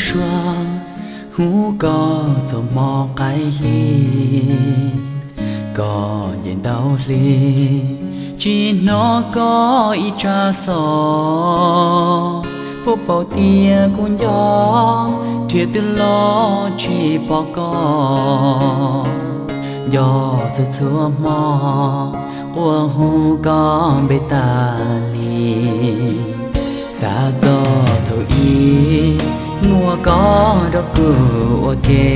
Suav, hu koj txhua hmo qaij hli, koj nce ntau hli, tsis hnov koj ib tsab xov. Puab paub tias kuv nco, nrhiav twg los tsis pom koj. Nco txhua txhua hmo, quaj hu koj npe tas li. Xav txog thaum ub, muaj koj nrog kuv ua ke.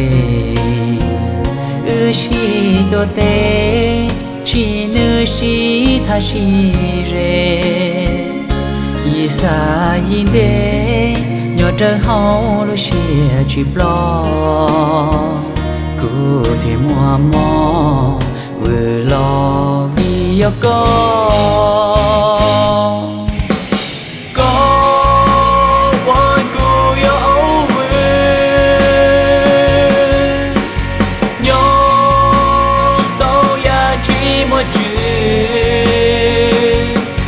Wb sib tuav teb, sib ntsib sib tham sib ze. Yim xav yim ntev, nyob rawv hauv lub siab tsis ploj. Kuv thiaj muaj mob vwm los vim yog koj. Koj ua kuv yuav auj vwm, nyob tau yam tsis muaj tswv.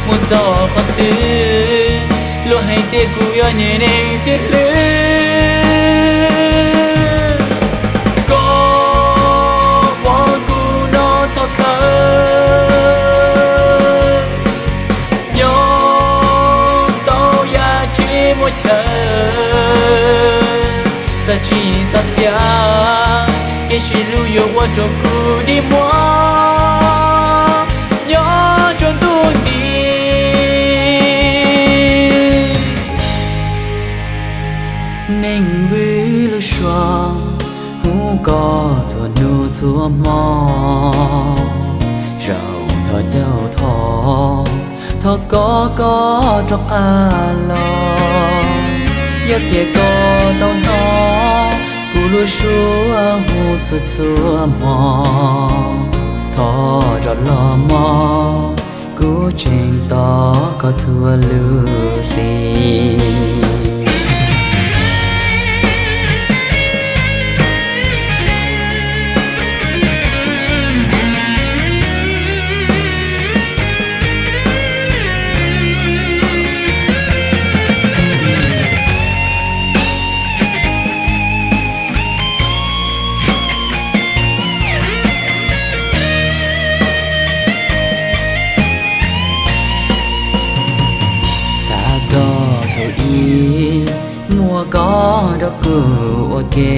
Mus txog qhov twg, luag hais tias kuv yog niag neeg xiab hlwb. Koj ua kuv noj thov khawv, nyob tau yam tsis muaj chaw. Xav tsis txog tias kev sib hlub yuav ua rau kuv dig muag nyob rau ntuj nti. Neeg vwm lub suab, hu koj txhua hnub txhua hmo. Zaum thov caug thov, thov koj koj rov qab los. Yog tias koj tau hnov kuv lub suab hu txhua txhua hmo, thov rov los mog, kuv tseem tos koj txhua lub hli. Xav txog thaum ub, muaj koj nrog kuv ua ke.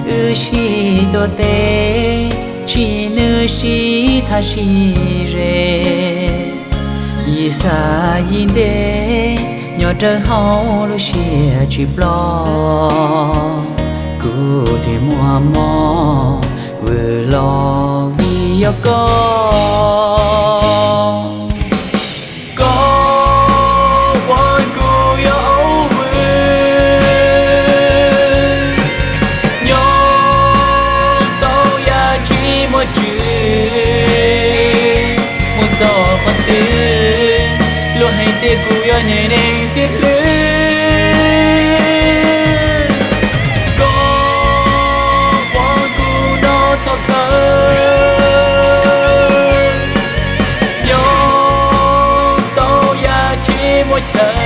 Wb sib tuav teb, sib ntsib sib tham sib ze. Yim xav yim ntev, nyob rawv hauv lub siab tsis ploj. Kuv thiaj muaj mob vwm los vim yog koj. Koj ua kuv yuav auj vwm, nyob tau yam tsis muaj tswv. Mus txog qhov twg, luag hais tias kuv yog niag neeg xiab hlwb. Koj ua kuv noj thov khawv, nyob tau yam tsis muaj chaw.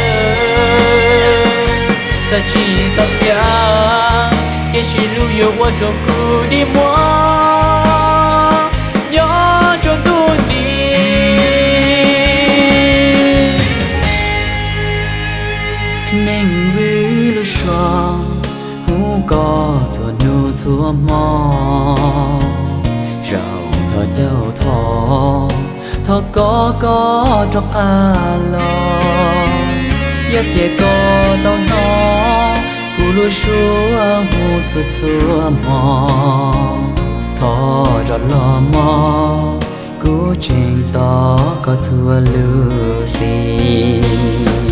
Xav tsis txog tias kev sib hlub yuav ua rau kuv dig muag nyob rau ntuj nti. Neeg vwm lub suab, hu koj txhua hnub txhua hmo. Zaum thov caug thov, thov koj koj rov qab los. Yog tias koj tau hnov kuv lub suab hu txhua txhua hmo, thov rov los mog, kuv tseem tos koj txhua lub hli.